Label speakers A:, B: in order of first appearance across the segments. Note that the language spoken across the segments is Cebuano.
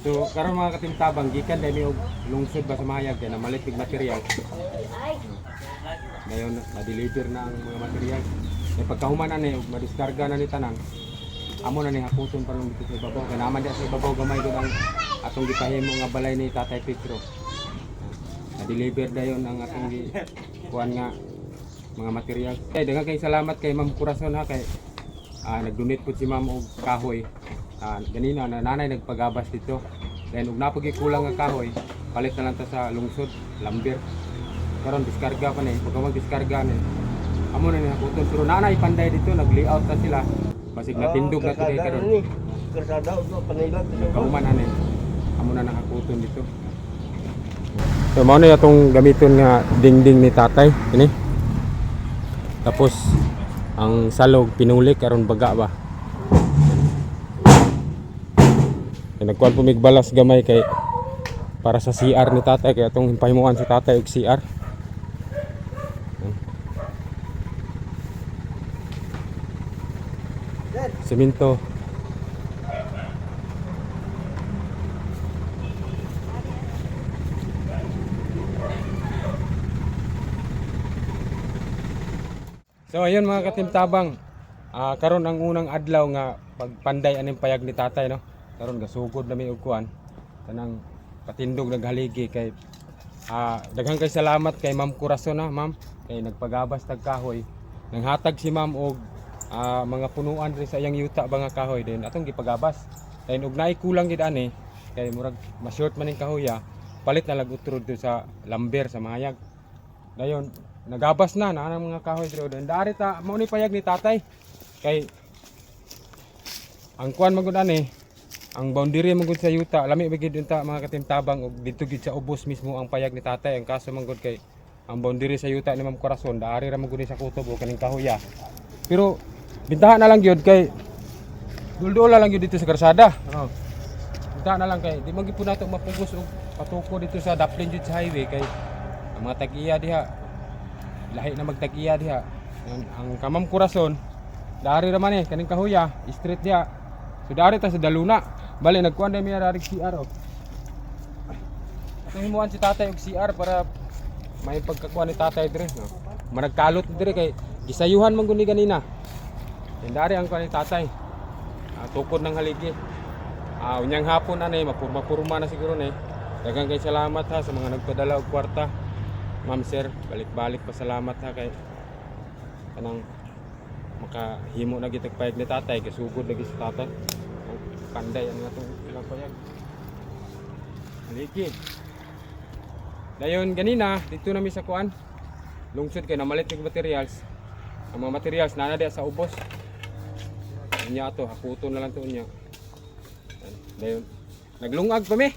A: So karon mga katimtabang, gikan dami og lungsod ba sa Mahayag kay namalit og material. Ngayon na-deliver na ang mga material. Kay pagkahuman ani og madiskarga na ni tanan, amo na ni hakuton pa dito sa ibabaw. Kay naman diya sa ibabaw gamay gud ang atong gipahimo nga balay ni Tatay Pedro. Na-deliver dayon ang atong gi kuan nga mga material. Kay daghan kay salamat kay Ma'am Corazon ha, kay nag-donate po si Ma'am og kahoy. Ganina na nanay nagpagabas dito. Then og napagi kulang nga kahoy, palit na lang ta sa lungsod, lumber. Karon diskarga pa ni, pagka mag-diskarga ni. Amo na ni hakuton pero nanay panday dito, nag-layout na sila. Basig natindog na today karon.
B: Ni. Kalsada og panilag.
A: Nagkahuman ani. Amo na nakakuton dito. So mao na atong gamiton nga dingding ni tatay ini. Tapos ang salog pinulik aron baga ba. Kay nagkuan po mig balas gamay kay para sa CR ni tatay kay atong pahimuan si tatay og CR. Semento. So ayun mga katimtabang, karon ang unang adlaw nga pagpanday aning payag ni tatay no. Karon gasugod na mi og kuan kanang patindog naghaligi kay daghan kay salamat kay Ma'am Corazon ha, ma'am, kay nagpagabas tag kahoy. Nanghatag si ma'am og mga punuan diri sa iyang yuta ba nga kahoy din atong gipagabas. Then og naay kulang gid ani kay murag ma-short man ning kahoya, palit na lag utro dito sa lamber sa Mahayag. Dayon, nagabas na na ang mga kahoy diri. Dayon dari ta mao ni payag ni tatay. Kay ang kuan man gud ani, ang boundary man gud sa yuta, lami ba gid unta mga katimtabang og didto gid sa ubos mismo ang payag ni tatay. Ang kaso man gud kay ang boundary sa yuta ni Ma'am Corazon, daari ra man gud ni sa kutob o kaning kahoya. Pero bintahan na lang gyud kay dulduol na lang gyud dito sa karsada. Oh. Bintahan na lang kay di man gyud po nato mapugos og patuko dito sa daplin jud sa highway kay ang mga tag-iya diha lahi na magtag-iya diha. Ang kamam Corazon, dari ra man eh kaning kahuya, street diha. So dari ta sa Daluna. Bali nagkuan dai mi ari CR oh. Atong himuan si tatay og CR para may pagkakuan ni tatay dire no. Managkalot dire kay gisayuhan man gud ni ganina. Yan dari ang kuan ni tatay. Tukod ng haligi. Unyang hapon ani mapurma-purma na siguro ni. Daghang kay salamat ha sa mga nagpadala og kwarta. Ma'am sir, balik-balik pa salamat ha kay kanang makahimo na gitag payag ni tatay, kasugod lagi sa tatay. Ang panday ang atong ilang payag. Haligi. Dayon ganina dito na mi sa kuan. Lungsod kay namalit ng materials. Ang mga materials nana diya sa ubos. Unya ato, hakuto na lang to unya. Dayon. Naglungag pa mi.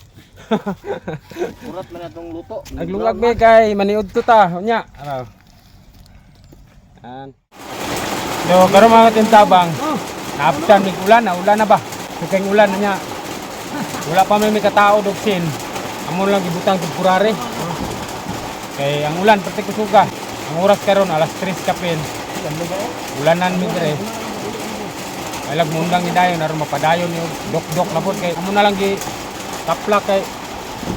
B: Urat man atong luto.
A: Naglungag mi kay maniud to ta. Unya. Araw. An. So karon mga katintabang, naabtan mig ulan na, ulan na ba? So kay ulan na niya. Wala pa may katao dogsin. Amo lang gibutang temporary. Kay ang ulan pati kusuga. Ang oras karon alas 3 kapin. Ulanan mi dire. Ay lag mundang ni dayon aron mapadayon ni dok-dok na pod kay amo na lang gi taplak kay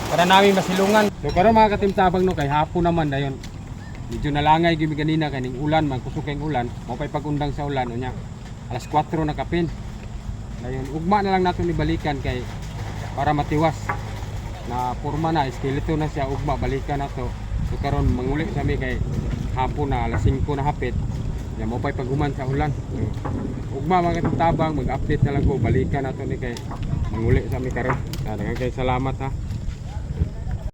A: para namin masilungan. So karon mga katimtabang no kay hapon naman dayon. Medyo nalangay gyud mi ganina kay ning ulan man kusog kay ulan, mao pay pagundang sa ulan unya. Alas 4 na kapin. Dayon ugma na lang nato ni balikan kay para matiwas na porma na skeleton na siya ugma balikan nato. So karon manguli sa mi kay hapon na alas 5 na hapit. Ya mo pay paghuman sa ulan. So, ugma mga katabang mag-update na lang ko balikan nato ni kay manguli sa mi karon. Daghang kay salamat ha.